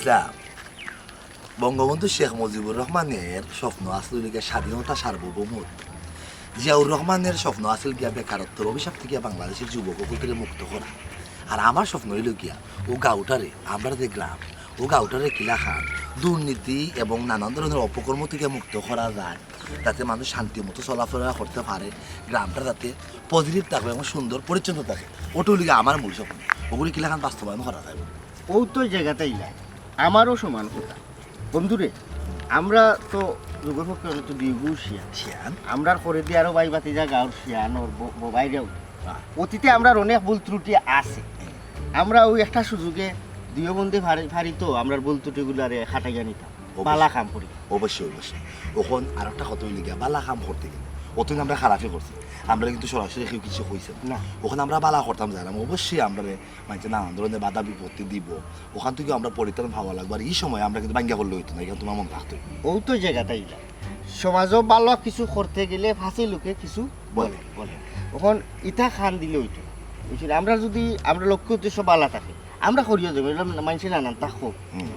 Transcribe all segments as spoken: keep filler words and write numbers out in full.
তা, বঙ্গবন্ধু শেখ মুজিবুর রহমানের স্বপ্ন আছিল গিয়া স্বাধীনতা, সার্বভৌমত্ব। জিয়াউর রহমানের স্বপ্ন আছিল গিয়া বেকারত্বর অভিশাপ থাকি বাংলাদেশের যুবক অকলরে মুক্ত করা। আর আমার স্বপ্ন অইলো গিয়া অউ গাউটারে, আমরার যে গ্রাম, অউ গাউটারে কিলাখান দুর্নীতি এবং নানান ধরনের অপকর্ম থাকি মুক্ত করা যায়, যাতে মানুষ শান্তি মতো চলাফেরা করতে পারে, গ্রামটা যাতে পজিটিভ থাকে এবং সুন্দর পরিচ্ছন্ন থাকে, অটা অইলো গিয়া আমার মূল স্বপ্ন। অগুরে কিলাখান বাস্তবায়ন করা যায়। অউ তো জাগাত আইলা, আমারও সমান কথা। বন্ধুরে, আমরা তো যুগর পক্ষে অনেক তো দুইগু শিয়ান। শিয়ান। আমরার করে দিয়ে আরো ভাই ভাতিজা গাউর শিয়ান, ওর ব-, ব-, বাইরেও। হ্যাঁ। অতীতে আমরার অনেক ভুল ত্রুটি আছে। আমরা অউ একটা সুযোগে দুইও বন্ধে ফারি, ফারি তো আমরার ভুল ত্রুটিগুলারে খাটাইয়া নিতাম। অবশ্যই। বালা কাম করি। অবশ্যই, অবশ্যই। অখন আর একটা কথা অইলো গিয়া, বালা কাম করতে গেলে অতদিন আমরা খারাপই করছি, আমরা কিন্তু সরাসরি কেউ কিছু কইছে না। না। অখন আমরা বালা করতাম যাইরাম, অবশ্যই আমরারে মানষে নানান ধরনের বাধা বিপত্তি দিব, অখান থাকি আমরা পরিত্রাণ পাওয়া লাগবো। আর ই সময় আমরা কিন্তু ভাঙ্গা করলে অইতো না, ইখান তুমার মনো রাখতে অইবো। অউ তো জাগাত আইলা, সমাজও বালা কিছু করতে গেলে ফাঁসি লোকে কিছু বলে, বলে। অখন ইতা খান দিলে অইতো না। বুঝছেন? আমরা যদি, আমরা লক্ষ্য উদ্দেশ্য বালা থাকে, আমরা করিয়া যাবো, ইটা মানষে নানান তা হোক। হুম।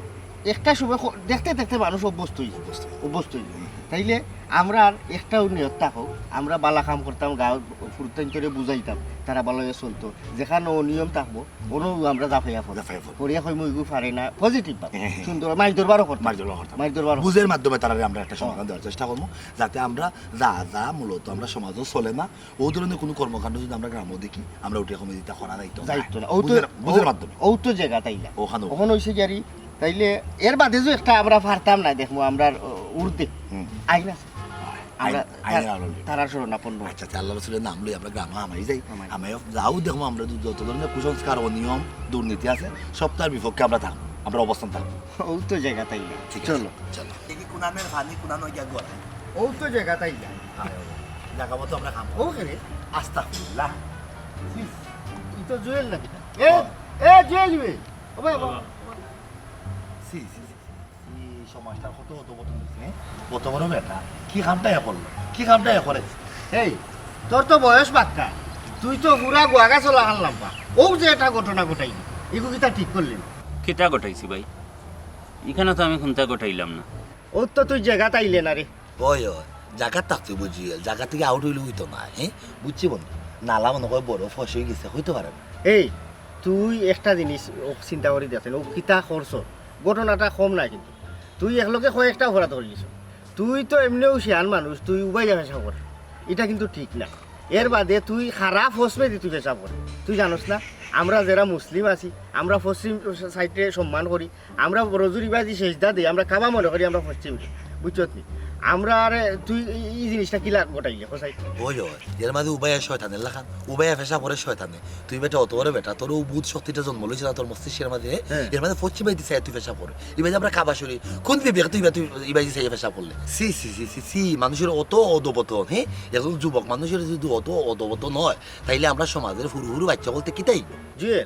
একটা সময় ক-, দেখতে দেখতে মানুষ অভ্যস্ত অইব। অভ্যস্ত অইব। অভ্যস্ত অইব। হুম। তাইলে আমরার একটাউ নিয়ত থাকউক, আমরা বালা কাম করতাম, গাউর ফুরুতাইন্তরে বুঝাইতাম, তারা বালা অইয়া চলতো। যেখানো অনিয়ম থাকবো, অনো আমরা জাফাইয়া পড়তাম। জাফাইয়া পড়তাম। পড়িয়া কইমু, "ইগু পারে না", পজিটিভ ভাবে। হ্যাঁ, হ্যাঁ। সুন্দর, মাইর দরবারও করতাম। মাইর দরবার করতাম। মাইর দরবার বুঝের মাধ্যমে তারারে আমরা একটা সমাধান দেওয়ার চেষ্টা করবো, যাতে আমরা যা যা মূলত আমরা সমাজও চলে না, অউ ধরনের কোনো কর্মকাণ্ড যদি আমরা গ্রামও দেখি, আমরা অটা কমিটিতে করা যাইতো না। যাইতো না। অউ তো, বুঝের, বুঝের অউ, মাধ্যমে। অউ তো জাগাত আইলা। অখানো। অখন অইছে গিয়া রে, তাইলে এর বাদে যে একটা আমরা পারতাম না, দেখমু আমরার, ও, ঊর্ধ্বে। হুম। আইন আছে। আমরা আইন, আইনের আড়ালে। তারার শরণাপন্ন। আচ্ছা, আচ্ছা, আল্লাহ রসুলের নাম লই আমরা গ্রামে হামাই যাই। হামাই। হামাই যাও দেখমু আমরা যত ধরনের কুসংস্কার, অনিয়ম, দুর্নীতি আছে, সবটার বিপক্ষে আমরা থাকবো, আমরা অবস্থান থাকবো। অউ তো জাগাত আইলা। ঠিক আছে, চলো। চলো। দেখি কুনানের পানি কুনানো গিয়া গড়ায়। অউ তো জাগাত আইলা। জাগা মতো আমরা কাম করবো। অউ কেনে? আস্তাগফিরুল্লাহ। ই তো জুয়েল নাকি? এ, এ জুয়েল বে। ও ভাই, ও ভাই। সি, সি, সি, সি, সি, সমাজটার কত অধপতন হইছে, হ্যাঁ? কত বড় বেটা, কি কামটা এ করলো, কি কামটা এ করে? এই, তোর তো বয়স বাক্কা, তুই তো পুরা গুয়াগা চলা খান লাম্বা। অউ যে একটা ঘটনা ঘটাইলি, ইগু কিতা ঠিক করলি? কিতা ঘটাইছি ভাই? ইখানো তো আমি কুন্তা ঘটাইলাম না। অউ তো তুই জাগাত আইলে না রে। ওই, ওই, জাগাত থাকতে বুঝি, জাগা থাকি আউট অইলে অইতো না, হ্যাঁ? বুঝছি বন্ধু, নালা মনো কয় বড় ফস অই গেছে, অইতো পারে না। এই, তুই একটা জিনিস অউ চিন্তা করি দেখছনি, অউ কিতা করছস, ঘটনাটা কম না কিন্তু। তুই একলগে কয়েকটা অপরাধ করিলিছস। তুই তো এমনেউ শিয়ান মানুষ, তুই উবাইয়া পেশাব কর, ইটা কিন্তু ঠিক না। এর বাদে তুই খারাপ ফসবে দি তুই পেশাব কর। তুই জানোস না, আমরা যেরা মুসলিম আছি, আমরা পশ্চিম সাইডে সম্মান করি, আমরা বড়জোর ইবাদি সেজদা দেই, আমরা কাবা মনো করি আমরা পশ্চিম, বুঝছত নি? আমরা আরে তুই ই, ই জিনিসটা কিলা ঘটাইলে, হোসাই? ওই, ওই, এর মাঝে উবাইয়া শয়তানের লাখান, উবাইয়া পেশাব করে শয়তানে। তুই বেটা অত বড় বেটা, তোর অউ বুধ শক্তিটা জন্ম লইছে না তোর মস্তিষ্কের মাঝে, হ্যাঁ। এর মাঝে পশ্চিম বাইদি চাই তুই পেশাব করে। ইবাদি আমরা কাবা শরীফ, কোন বিবেকে তুই ইবা-, তুই ইবাদি চাই পেশাব করলে? সি, সি, সি, সি, সি, মানুষের অত অধপতন, হ্যাঁ? একজন যুবক মানুষের যদি অত অধপতন হয়, তাইলে আমরা সমাজের হুরু হুরু বাচ্চা বলতে কিতাই? জুয়েল,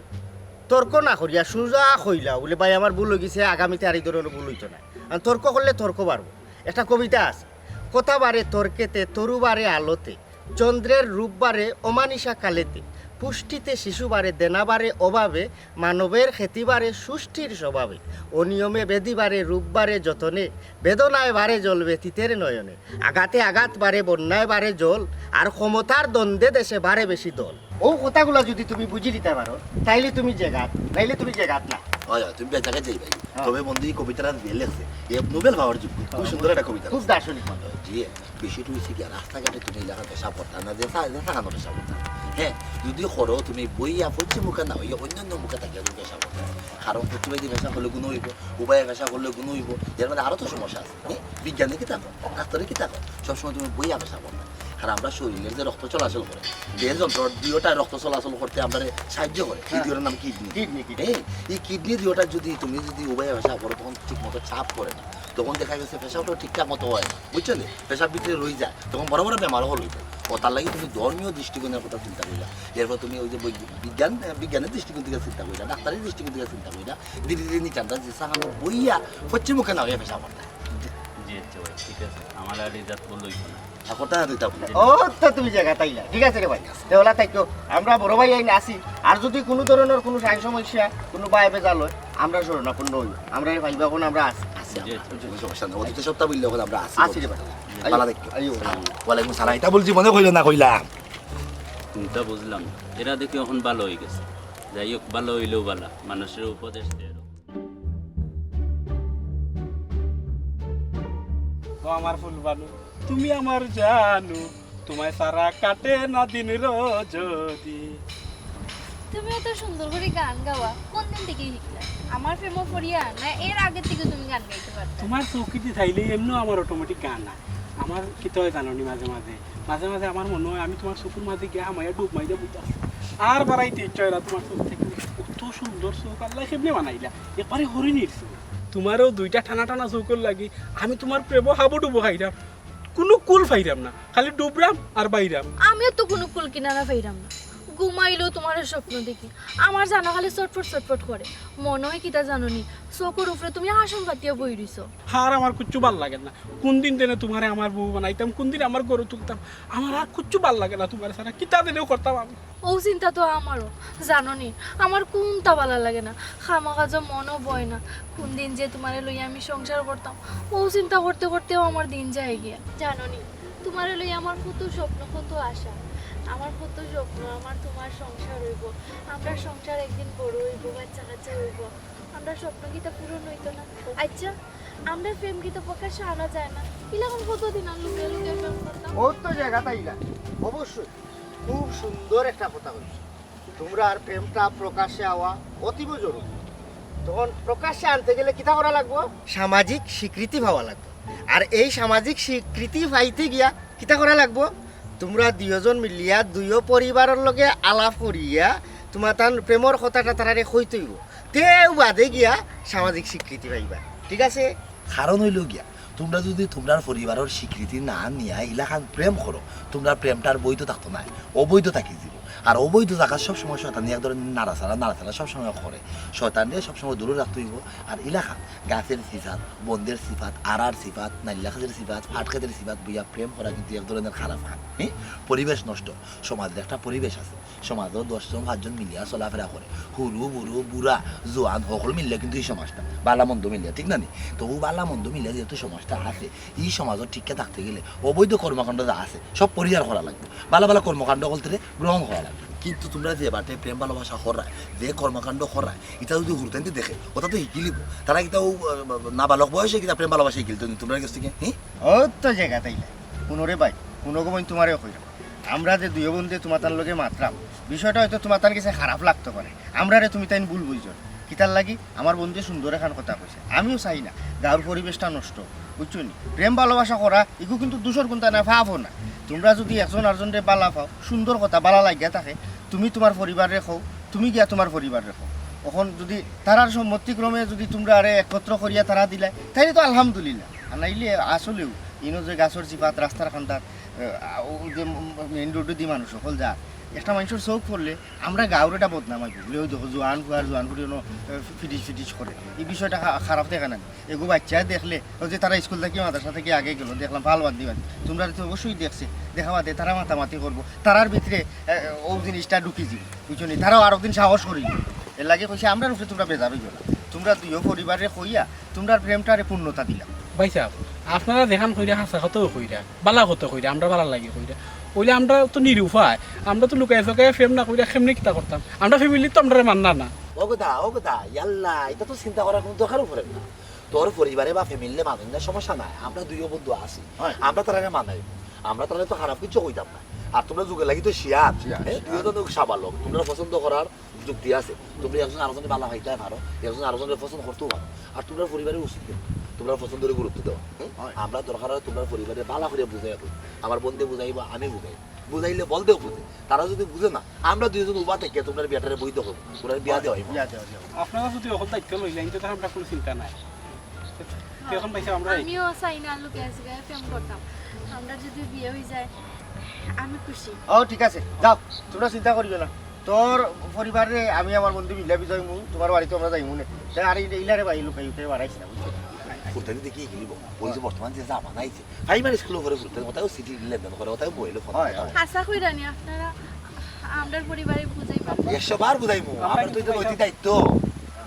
তর্ক না করিয়া সুজা কইলা, বলে, "ভাই, আমার ভুল অই গেছে, আগামীতে আর ই ধরনের ভুল অইতো না।" আর তর্ক করলে তর্ক বাড়বো। একটা কবিতা আছে, "কথা বাড়ে তর্কেতে, তরু বাড়ে আলোতে, চন্দ্রের রূপ বাড়ে অমানিশা কালেতে, পুষ্টিতে শিশু বাড়ে, দেনা বাড়ে অভাবে, মানবের খ্যাতি বাড়ে সুষ্ঠির স্বভাবে, অনিয়মে ব্যাধি বাড়ে রূপ বাড়ে যতনে, বেদনায় বাড়ে জল ব্যথিতের নয়নে, আঘাতে আঘাত বাড়ে বন্যায় বাড়ে জল, আর ক্ষমতার দ্বন্দ্বে দেশে বাড়ে বেশি দল।" অউ কথাগুলা যদি তুমি বুঝি নিতা পারো, তাইলে তুমি জাগাত, নাইলে তুমি জাগাত না। হয়, হয়, তুমি বেজাগাত যাই ভাই। হ্যাঁ। তবে বন্ধু, এই কবিতাটা যে লেখছে, এ নোবেল পাওয়ার যোগ্য। খুব সুন্দর একটা কবিতা। খুব দার্শনিক কথা। জি, বিষয়টা হইছে কি, রাস্তাঘাটে তুমি এলাকা পেশাব করতা না, যে সা-, যে সাগানো পেশাব করতা। হ্যাঁ, যদি করো তুমি বইয়া পশ্চিম মুখে না হইয়া অন্যান্য মুখে থাকিয়া তুমি পেশাব করতা। কারণ পশ্চিমে যদি পেশাব করলে গুণ হইব, উবাইয়া পেশাব করলে গুণ হইব, এর মধ্যে আরো তো সমস্যা আছে। হ্যাঁ? বিজ্ঞানে কিতা কয়, ডাক্তারে কিতা কয়, সবসময় তুমি বইয়া পেশাব করতা। আর আমরা শরীরের যে রক্ত চলাচল করে, যে যন্ত্র দুইটা রক্ত চলাচল করতে আমরা সাহায্য করে, এই হ্যাঁ। দুইটার নাম কিডনি। Kidney, kidney. এই, এই কিডনি দুইটা যদি তুমি যদি উবাইয়া পেশাব করো, তখন ঠিক মতো চাপ পড়ে না, তখন দেখা গেছে পেশাবটা ঠিকঠাক মতো হয় না, বুঝছো নি? পেশাব ভিতরে রই যায়, তখন বড় বড় বেমার হল হইতে। ও তার লাগি তুমি ধর্মীয় দৃষ্টিকোণের কথা চিন্তা করিলা, এরপর তুমি ওই যে বৈ-, বিজ্ঞান, বিজ্ঞানের দৃষ্টিকোণ থেকে চিন্তা করিলা, ডাক্তারের দৃষ্টিকোণ থেকে চিন্তা করিলা, ধীরে ধীরে নিচানটা যে সাহানো বইয়া পশ্চিম মুখে না হইয়া পেশাব করতে। জি আচ্ছা ভাই, ঠিক আছে, আমার আর এই জাত বললে হইব না। আর কথা না দুইটা বলি। ও তো তুমি জাগাত আইলা, ঠিক আছে রে ভাই। তে ওলা থাকো, আমরা বড় ভাই আইন আছি। আর যদি কোনো ধরনের কোনো সাই সমস্যা, কোনো বায় বেজাল হয়, আমরা শরণাপন্ন অই, আমরা পাইবা অখন, আমরা আছি। আছি আমরা। জি। কোনো সমস্যা নাই, অতীতে সবটা বললে অখন আমরা আছি। আছি রে ভাই। ভালা থাকিও। আইও। ওয়ালাইকুম সালাম। ইটা বলছি মনে কইলো না কইলাম। চিন্তা বুঝলাম। এরা দেখি অখন ভালা অই গেছে। যাই হোক, ভালা অইলেও ভালা, মানুষরে উপদেশ দেয়। ও আমার ফুলবানু, তুমি আমার জানু, তোমায় ছাড়া কাটে না দিন রজনী। তুমি অত সুন্দর করি গান গাওয়া কোন দিন থাকি শিখলা? আমার প্রেমো পড়িয়া না এর আগে থাকি তুমি গান গাইতে পারতা? তোমার চউখেদি চাইলে এমনেও আমার automatic গান আয়। আমার কিতা অয় জানো নি, মাঝে মাঝে, মাঝে মাঝে আমার মনো অয় আমি তোমার চউখর মাঝে গিয়া হামাইয়া ডুব মারিয়া বইতাম। আর বারইতে ইচ্ছা অয় না তোমার চউখ থাকি। অত সুন্দর চউখ আল্লায় কেমনে বানাইলা, একবারে হরিণীর চউখ। তোমারও দুইটা টানা টানা চউখর লাগি আমি তোমার প্রেমো হাবুডুবু খাইরাম। কুনু কুল পাইরাম না, খালি ডুবরাম আর বাইরাম। আমিও তো কুনু কুল কিনারা পাইরাম না। ঘুমাইলেও তোমার স্বপ্ন দেখি, আমার জানো খালি ছটফট ছটফট করে, মনো অয় কিতা জানো নি, চউখর উপরে তুমি আসন পাতিয়া বই রইছো। আর আমার কুচ্ছু ভালা লাগে না, কুন দিন যেন তোমারে আমার বউ বানাইতাম, কুন দিন আমার ঘরো তুলতাম, আমার আর কুচ্ছু ভালা লাগে না তোমার ছাড়া, কিতা যেন করতাম আমি। অউ চিন্তা তো আমারও, জানো নি, আমার কুনতা ভালা লাগে না, খামাখা যে মনও বয় না, কুন দিন যে তোমারে লইয়া আমি সংসার করতাম, অউ চিন্তা করতে করতেও আমার দিন যায় গিয়া। জানো নি, তোমারে লইয়া আমার কত স্বপ্ন, কত আশা, আমার কত স্বপ্ন, আমার তোমার সংসার অইবো, আমরার সংসার একদিন বড় অইবো, বাচ্চা কাচ্চা অইবো, আমরার স্বপ্ন কিতা পূরণ অইতো না? আচ্ছা, আমরার প্রেম কিতা প্রকাশ্যে আনা যায় না? ইলাখান কতদিন আর লুকাইয়া লুকাইয়া প্রেম করতাম? অউ তো জাগাত আইলা, অবশ্যই। খুব সুন্দর একটা কথা কইছো। তোমরার প্রেমটা প্রকাশ্যে আওয়া অতীব জরুরি। তখন প্রকাশ্যে আনতে গেলে কিতা করা লাগবো? সামাজিক স্বীকৃতি পাওয়া লাগবো। আর এই সামাজিক স্বীকৃতি পাইতে গিয়া কিতা করা লাগবো? তোমরা দুইওজন মিলিয়া দুইও পরিবারর লগে আলাপ করিয়া তোমার তান প্রেমর কথাটা তারারে কইতে অইবো। তেউ বাদে গিয়া সামাজিক স্বীকৃতি পাইবা, ঠিক আছে? কারণ অইলো গিয়া, তোমরা যুদি তোমরার পরিবারর স্বীকৃতি না নিয়া ইলাখান প্রেম করো, তোমরার প্রেমটা আর বৈধ থাকতো নায়, অবৈধ থাকি যিবো। আর অবৈধ জাগাত সবসময় শয়তানি এক ধরনের নাড়াচাড়া, নাড়াচাড়া সবসময় করে। শয়তানরে সবসময় দূরে রাখতে অইবো। আর ইলাখান গাছের সিফাত, বন্দের সিফাত, আরার সিফাত, নাইল্লা গাছের সিফাত, ফাট খেতের সিফাত বইয়া প্রেম করা কিন্তু এক ধরনের খারাপ কাম। হ্যাঁ? পরিবেশ নষ্ট। সমাজর একটা পরিবেশ আছে। সমাজো দশজন পাঁচজন মিলিয়া চলাফেরা করে, হুরু, বুরু, বুড়া, জোয়ান, হকল মিলিয়া কিন্তু ই সমাজটা, বালা মন্দ মিলিয়া, ঠিক না নি? তো অউ বালা মন্দ মিলিয়া যেহেতু সমাজটা আছে, ই সমাজো টিকিয়া থাকতে গেলে অবৈধ কর্মকাণ্ড যা আছে, সব পরিহার করা লাগবো। বালা বালা কর্মকাণ্ড অকলতরে গ্রহণ করা লাগবো। কিন্তু তোমরা যে বাটে প্রেম ভালোবাসা কররায়, যে কর্মকাণ্ড কররায়, ইতা যুদি হুরুতাইন্তে দেখে, ওটা তো হিকিলিবো। তারা কিতা অউ, আহ, নাবালক বয়সে কিতা প্রেম ভালোবাসা হিকিলতো নি তোমরার গেছ থাকি, হ্যাঁ? অউ তো জাগাত আইলা। হুনো রে ভাই, হুনো গো বইন, তোমারেও কইরাম। আমরা যে দুইও বন্ধে তোমাতার লগে মাতরাম, বিষয়টা হয়তো তোমাতার গেছে খারাপ লাগতো পারে। আমরারে তুমিতাইন ভুল বুঝছো। কিতার লাগি? আমার বন্ধুয়ে সুন্দর এখান কথা কইছে। আমিও চাই না গাঁওর পরিবেশটা নষ্ট, বুঝছো নি? প্রেম ভালোবাসা করা, ইগু কিন্তু দুষর কুনতা না, পাপও না। তোমরা যুদি একজন আরজনরে বালা পাও, সুন্দর কথা, বালা লাগিয়া থাকে, তুমি তোমার পরিবাররে কও, তুমি গিয়া তোমার পরিবাররে কও। অখন যুদি তারার সম্মতিক্রমে যুদি তোমরারে একত্র করিয়া তারা দিলায়, তাইলে তো আলহামদুলিল্লাহ। আর নাইলে আসলেও ইনো যে গাছর চিপাত, রাস্তার কান্দাত, আহ, অউ যে মেইন রোডেদি মানুষ অকল যার, একটা মানষর চউখ পড়লে আমরা গাঁওর একটা বদনাম অইবো। বুলে, "ওই দেখো, জোয়ান ফুয়া আর জোয়ান ফুড়ি অনো, আহ, ফিটিস ফিটিস করে।" ই বিষয়টা খা-, খারাপ দেখা না নি? এগু বাইচ্চায় দেখলে, অউ যে তারা স্কুল থাকি মাদ্রাসা থাকি আগে গেলো, দেখলাম পাল বান্ধি বান্ধি। তোমরারে তো অবশ্যই দেখছে, দেখা বাদে তারা মাতামাতি করবো। তারার ভিতরে, আহ, অউ জিনিসটা ঢুকি যিবো, বুঝছো নি? তারাও আরক দিন সাহস করিলিবো। এর লাগি কইছি, আমরার উপরে তোমরা বেজার অইও না। তোমরা দুইও পরিবাররে কইয়া তোমরার প্রেমটারে পূর্ণতা দিলাও। ভাইসাব, আপনারা যেখান কইরা হাছা কথাউ কইরা, বালা কথা কইরা, আমরার বালার লাগি কইরা। অইলে আমরা তো নিরুপায়, আমরা তো লুকাইয়া চুকাইয়া প্রেম না কইরা কেমনে কিতা করতাম? আমরার ফ্যামিলির তো আমরারে মানরা না। ও গো দা, ও গো দা, ইয়াল্লা, ইতা তো চিন্তা করার কুনু দরকারউ পড়ের না। তোর পরিবারে বা ফ্যামিলিয়ে মানইন না, সমস্যা নাই, আমরা দুইও বন্ধু আছি। অয়। আমরা তারারে মানাইমু, আমরা তারারে তো খারাপ কিচ্ছু কইতাম না। আর তোমরা যুগর লাগি তো শিয়ান, শিয়ান, হ্যাঁ, শিয়ান। দুইও তো সাবালক, তোমরার পছন্দ করার যুক্তি আছে। তোমরা একজন আরকজনরে বালা পাইতায় পারো, একজন আরকজনরে পছন্দ করতেও পারো। আর তোমরার পরিবারে উচিত কিন্তু তোমরার পছন্দরে গুরুত্ব দেওয়া, হ্যাঁ? অয়। আমরা দরকার অয় তোমরার পরিবারে বালা করিয়া বুঝাইয়া কই। আমার বন্ধে বুঝাইবো, আমি বুঝাই। বুঝাইলে বলদেও বুঝে। তারা যুদি বুঝে না, আমরা দুইজন উবা থাকিয়া তোমরার বিয়াটারে বৈধ করমু। তোমরার বিয়া দেওয়াইমু। বিয়া দেওয়া যাবে। আপনারা যুদি অকল দায়িত্ব লইলাইন, তে তো আমরার কুনু চিন্তা নাই। তে অখন ভাইসাব আমরা আমিও চাই না লুকাইয়া চুকাইয়া প্রেম করতাম। আমরার যুদি বিয়া অই যায়, আমি খুশি। ও, ঠিক আছে, যাও, তোমরা চিন্তা করিও না। তোর পরিবাররে আমি আমার বন্ধু মিলা বুঝাইমু, তোমার বাড়িত আমরা যাইমু নে। তে আর ইলা-, ইলারে ভাই লুকাই উঠে বাড়াইস না, বুঝছো? ফুরতানি দেখি গেলিব। ওই যে বর্তমান যে জামানা আইছে, প্রাইমারি স্কুলো পড়ে ফুরতানি, ওটাও চিঠি লেনদেন করে, ওটাও মোবাইলো ফোন করে। অয়, অয়। হাছা কইরা নি আপনারা আমরার পরিবারে বুঝাইবা? একশো বার বুঝাইমু, আমরার তো ইটা নৈতিক দায়িত্ব।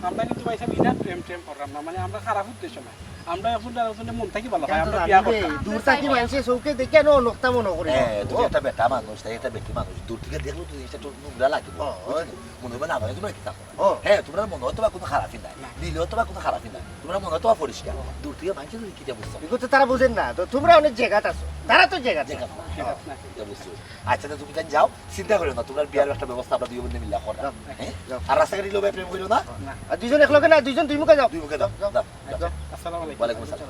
আমরা কিন্তু ভাই সাহেব ইনার প্রেম প্রেম করলাম না, মানে আমরা খারাপ উদ্দেশ্য না, আমরা এখন আর এখন মন থাকি ভালো পাই, আমরা বিয়া করতাম। দূর থাকি মানুষে চোখে দেখে নো নক্তা মনে করে। হ্যাঁ, তুমি একটা বেটা মানুষ, তাই একটা বেটি মানুষ, দূর থেকে দেখলে তো জিনিসটা একটু নোংরা লাগে। ও, বুঝলে? মনে হবে না, মানে তোমরা কি থাকো? ও। হ্যাঁ, তোমরা মনে হয়তো বা কোনো খারাপই নাই, না। দিলেও তো বা কোনো খারাপই নাই, তোমরা মনে হয়তো বা পরিষ্কার। দূর থেকে মানুষে তুমি কিটা বুঝছো? এগুলো তো তারা বুঝেন না, তো তোমরা অনেক জায়গাত আছো, তারা তো জায়গাত জায়গাত না। না। এটা বুঝছো? আচ্ছা, তো তুমি তাই যাও, চিন্তা করিও না, তোমরা বিয়ার একটা ব্যবস্থা আমরা দুই বন্ধু মিলে করো। যাও, হ্যাঁ? যাও। আর রাস্তাঘাটে লোভে প্রেম করিও না। না। আর দুইজন এক লগে না, দুইজন দুই মুখে যাও। দুই মুখে যাও, যাও, যাও, যাও। যাও। আসসালামু আলাইকুম। ওয়ালাইকুম আসসালাম।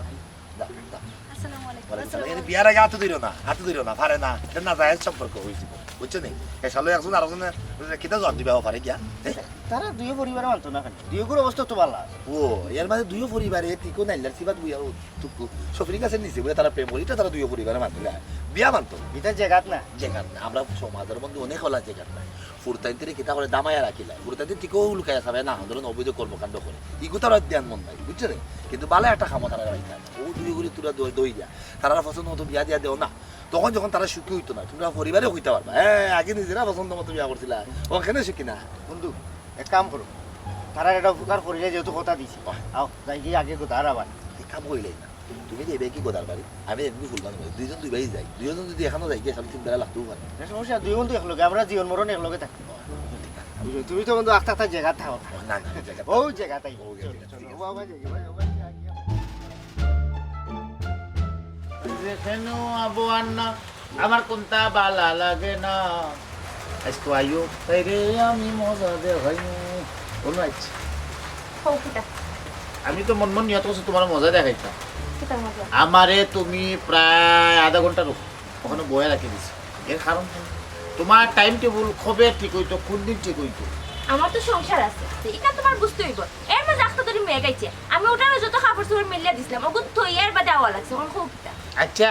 যাও, যাও। আসসালামু আলাইকুম। ওয়ালাইকুম আসসালাম। এই বিয়ার আগে হাত ধরিও না, হাত ধরিও না, পারে না। এটা নাজায়েজ সম্পর্ক হয়েছিল, বুঝছো নি? এ শালো একজন আরেকজনের কিতা জবাব দিবা পারে গিয়া? হ্যাঁ? তারা দুই পরিবারে মানতো না কেন? দুইগুর অবস্থা তো ভালো আছে। ও, এর মাঝে দুই পরিবারে তিকো নাইলার সিবাত বুয়া ও তুকু। শফির কাছে নিচে বুয়া তারা প্রেম করি, এটা তারা দুই পরিবারে মানতো না। বিয়া মানতো। এটা জায়গাত না। জায়গাত না। আমরা সমাজের মধ্যে অনেক হলা জায়গাত না। ফুরতাইনতে কিতা করে দামাইয়া রাখিলা। ফুরতাইনতে তিকো লুকাইয়া যাবে না, ধরুন অবৈধ কর্মকাণ্ড করে। ইগু তারা ধ্যান মন নাই, বুঝছো নি? কিন্তু বালা একটা খামো তারা রাখা। ও দুই গুলি তোরা দই, দই দিয়া। তারা পছন্দ মতো বিয়া দিয়া দেও না। তখন যখন তারা সুখী হইতো না, তোমরা পরিবারে হইতে পারবা। হ্যাঁ, আগে নিজেরা পছন্দ মতো বিয়া করছিলা, ওখানে সুখী না। বন্ধু, এক কাম করো, তারা এটা উপকার করিলে যেহেতু কথা দিছি, বাহ। আও, যাই গিয়ে আগে কথা আর আবার। এক কাম করিলাই না, তুমি যে এবার কি গোদার বাড়ি, আমি এমনি ফুলবান বাড়ি, দুইজন দুই বাড়ি যাই, দুইজন যদি এখানে যাই গিয়ে সামনে তিন বেলা লাগতেও পারে। না সমস্যা, দুই বন্ধু এক লগে, আমরা জীবন মরণ এক লগে থাকি। বুঝছো, তুমি তো বন্ধু আস্তে আস্তে জায়গা থাকো। না, না, জায়গা ও জায়গা তাই। ও জায়গা। চলো, ও বাবা, যাই, বাবা, বাবা, যাই, যাই। যেখানেও আবো আর না, আমার কোনটা বালা লাগে না। আজকে আইও, তাই রে আমি মজা দেখাইমু। বলো আচ্ছা। হো, কিতা? আমি তো মন মন নিয়ত করছি তোমার মজা দেখাইতাম। কিতা মজা? আমারে তুমি প্রায় আধা ঘন্টা রুকো, ওখানে বয়ে রাখি দিছি। এর কারণ কি? তোমার টাইম টেবিল কবে ঠিক হইতো, কোন দিন ঠিক হইতো? আমার তো সংসার আছে, তো এটা তোমার বুঝতে হইব। এর মাঝে আস্তা ধরি মেঘ আইছে, আমি ওটারও যত কাপড় চোপড় মেলিয়া দিছিলাম, ওগুন থইয়া এর বাদে আওয়া লাগছে, এখন কও কিতা? আচ্ছা,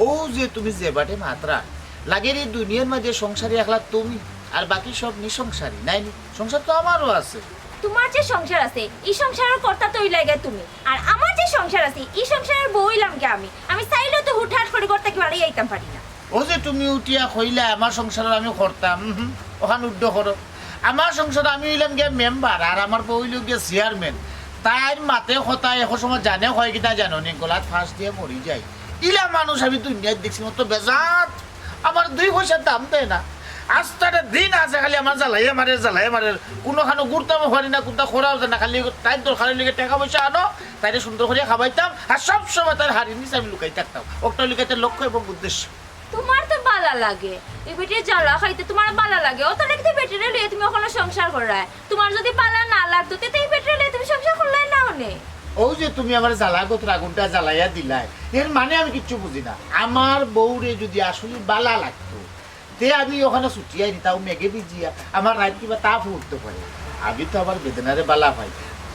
ও যে তুমি যে বাটে মাতরা, লাগের এই দুনিয়ার মাঝে সংসারী একলা তুমি, আর বাকি সব নিঃসংসারী, নাই নি? সংসার তো আমারও আছে। তোমার যে সংসার আছে, এই সংসারের কর্তা তো হইলায় গিয়া তুমি, আর আমার যে সংসার আছে, এই সংসারের বউ হইলাম গিয়া আমি। আমি চাইলেও তো হুটহাট করি ঘর থাকি বাড়ি আইতাম পারি না। ও যে তুমি উঠিয়া কইলা আমার সংসার আমি করতাম, উহুম, ওখান উড্ড করো। আমার সংসার আমি হইলাম গিয়া মেম্বার, আর আমার বউ হইল গিয়া চেয়ারম্যান। তাইর মাতে কথা এখন সময় জানে হয় কিনা জানো নি, গলাত ফাঁস দিয়ে মরি যায়। ইলা মানুষ আমি দুনিয়াত দেখছি, মতো বেজাত। আমার দুই পয়সার দাম দেয় না। আস্তাটা দিন আছে খালি আমার জ্বালাইয়া মারে, জ্বালাইয়া মারে। কোনোখানো ঘুরতামও পারি না, কোনটা করাও যায় না। খালি তাইর দরকার হইলে টাকা পয়সা আনো, তাইরে সুন্দর করিয়া খাবাইতাম, আর সব সময় তাইর হাড়ির নিচে আমি লুকাই থাকতাম। ওটা হইল গিয়া তাইর লক্ষ্য এবং উদ্দেশ্য। তোমার তো বালা লাগে, এই বেটির জ্বালা খাইতে তোমার বালা লাগে। ও তাহলে কিন্তু বেটিরে লইয়া তুমি ওখানে সংসার করায়। তোমার যদি বালা না লাগতো, তে তো এই বেটিরে লইয়া তুমি সংসার করলায় না অনে। ও যে তুমি আমার জ্বালা গতর আগুনটা জ্বালাইয়া দিলায়, এর মানে আমি কিচ্ছু বুঝি না। আমার বউরে যদি আসলে বালা লাগতো, তে আমি ওখানে ছুটিয়া আইনি, তাও মেঘে ভিজিয়া, আমার রাত কিবা তাপ উঠতে পারে। আমি তো আমার বেদনারে বালা পাই।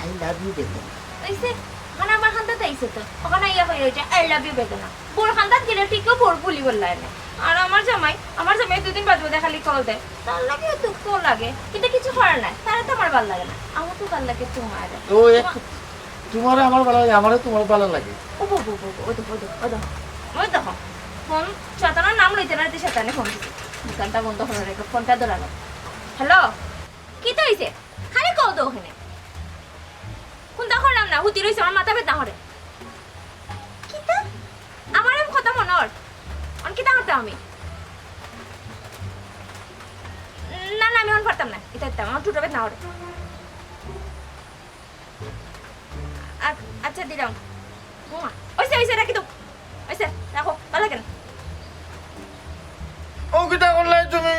I love you বেদনা। ওইসে, ওখানে আমার খান্দাত আইছে তো, ওখানে ইয়া হয়ে রয়েছে, "I love you বেদনা।" বোর খান্দাত গেলে ঠিকও বোর বুলি বললায় না। আর আমার জামাই, আমার জামাই দুদিন বাদে বাদে খালি কল দেয়। তার লাগেও দুঃখ লাগে, কিন্তু কিছু করার নাই, তারা তো আমার ভালো লাগে না। আমার তো ভালো লাগে তোমার। ও এক, তোমার আমার ভালো লাগে, আমারও তোমার ভালো লাগে। ও বো, বো, বো, বো, ওই দেখো, ওই দেখো, ওই দেখো, ওই দেখো। ফোন, শয়তানের নাম লইতে না লইতে শয়তানে ফোন দিছে। দোকানটা বন্ধ করে রেখে ফোনটা ধরালো। হ্যালো, কিতা হইছে? খালি কল দাও ওখানে। কোনটা করলাম না, হুতি রইছে, আমার মাথা ব্যথা করে। কিতা? আমার এমন কথা মনে হয়? অন কিতা করতাম আমি? না, না, আমি অন পারতাম না। এটা দিতাম, আমার টুটো ব্যথা করে। আ-, আচ্ছা, দিলাম। হুম, ওইসে, ওইসে, রাখি দাও। ওইসে, রাখো, ভালো লাগে না। ও কিতা করলে তুমি?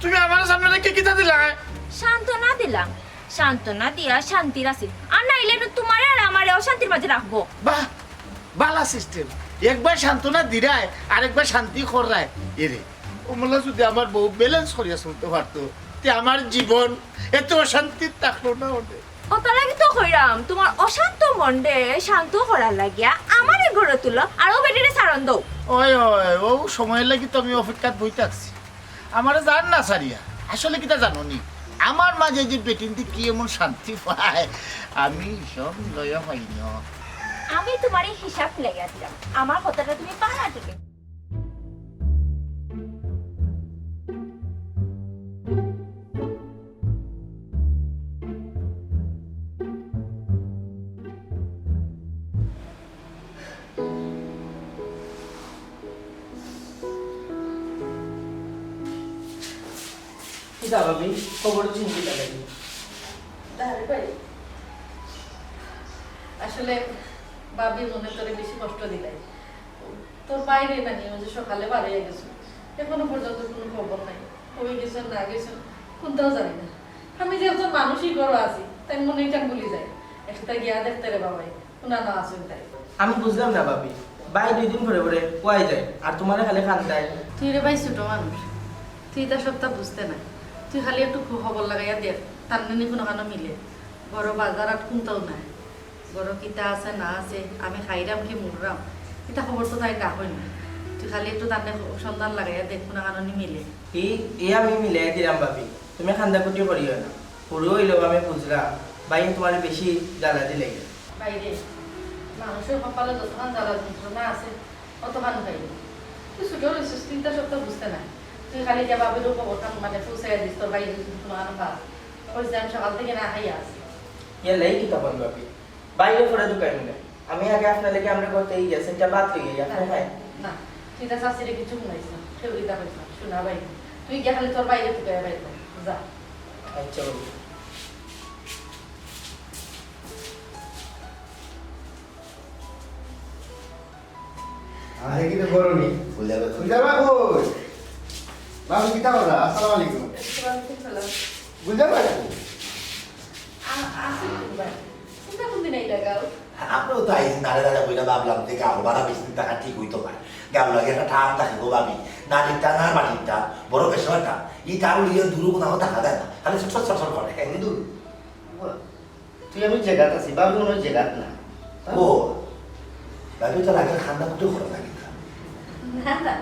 তুমি আমার সামনে রেখে কিতা দিলায়? সান্ত্বনা দিলাম। সান্ত্বনা দিয়া শান্তির আছি। আর নাইলে তো তোমারে আর আমারে অশান্তির মাঝে রাখবো। বাহ, বালা সিস্টেম। একবার সান্ত্বনা দিরায়, আর একবার শান্তি কররায়। এরে, ও মোল্লা যদি আমার বউ ব্যালেন্স করিয়া চলতে পারতো, তে আমার জীবন এত অশান্তির থাকলো না ওদের। অতা লাগি তো কইরাম, তোমার অশান্ত মনরে শান্ত করার লাগিয়া আমারে ঘরে তুলো, আর ও বেটিরে সারন দাও। ওই, ওই, ও সময় লাগি তো আমি অপেক্ষাত বই থাকছি। আমারে জান না সারিয়া। আসলে কিতা জানো নি? আমার মাঝে যে বেটিন্তি কি এমন শান্তি পায়, আমি সব লয়া পাই না। আমি তোমার এই হিসাব লইয়া দিলাম। আমার কথাটা তুমি পারা দিলে। যা ভাবি, খবর চিন্তা লাগে। আরে ভাই, আসলে ভাবি মনে তোরে বেশি কষ্ট দিলাই। তোর বাইরে না নিয়ে যে সকালে বাড়িয়ে গেছে, এখনো পর্যন্ত কোনো খবর নাই। কই গেছেন না গেছেন কোনটাও জানি না। আমি যে একজন মানুষই ঘরো আছি, তাই মনে এটা ভুলি যায়। একটা গিয়া দেখতে রে বাবাই, কোনা না আছেন তাই। আমি বুঝলাম না ভাবি, ভাই দুই দিন পরে পরে কই যায় আর তোমারে খালি কান্দায়। তুই রে ভাই ছোট মানুষ, তুই ইতা সবটা বুঝতে না। তুই খালি একটু খু-, খবর লাগাইয়া দেখ, তার নানি কোনো কানো মিলে। বড় বাজার আর কোনটাও নাই। বড় কিতা আছে না আছে, আমি খাইরাম কি মররাম, ইতা খবর তো তাই রাখই না। তুই খালি একটু তার নানি সন্ধান লাগাইয়া দেখ, কোনো কানো নি মিলে। ই, ই আমি মিলাই দিলাম ভাবি, তুমি কান্দাকুটি করিও না। হুরু হইলেও আমি বুঝলাম, ভাই তোমারে বেশি জ্বালা দিলে। বাইরে মানুষের কপালে যতক্ষণ জ্বালা যন্ত্রণা আছে, অতক্ষণ খাইব। তুই ছোট রইছিস, চিন্তা সব তো বুঝতে নাই। তুই খালি যা বাবিরও খবর খান মানে পৌঁছাইয়া দিস, তোর বাইরে যদি কোনো আনো পাস। ওই যে আমি সকাল থেকে না খাইয়া আছি। ইয়া লাই কিতা বল ভাবি, বাইরে পরে দোকান না। আমি আগে আপনার লেগে আমরা করতে গিয়েছি, এটা বাদ হয়ে গিয়ে আপনি খাই। না, তুই তা শাশুড়ি কিছু শুনাইস না, কেউ কিতা কইস না, শোনা বাইরে। তুই গিয়া খালি তোর বাইরে তুই বাইরে যা। আচ্ছা বাবু। আরে কি তো করো নি? ফুলজার ভাই। ফুলজার ভাই কই? বাবু, কিতা কথা? আসসালামু আলাইকুম। ওয়ালাইকুম সালাম। ফুলজার ভাই কই? আ-, আছে তো ভাই। চিন্তা কোন দিন এই লাগাও? আমরাও তো আইছি, নারে দাদা কইরা ভাবলাম যে গাঁও ভাড়া বেশি দিন থাকা ঠিক হইতো না। গাঁও লাগে একটা টান থাকে গো ভাবি। নানির টান আর মাটির টান, বড় বেশ একটা। এই টান উড়িয়ে দূরে কোথাও থাকা যায় না। খালি ছটফট ছটফট করে। বন্ধু, তুই আমি জেগাত আছি, ভাবি মনে হয় জেগাত না। ও, ভাবি তো লাগে ঠান্ডা কুটে করা লাগে না। না, না,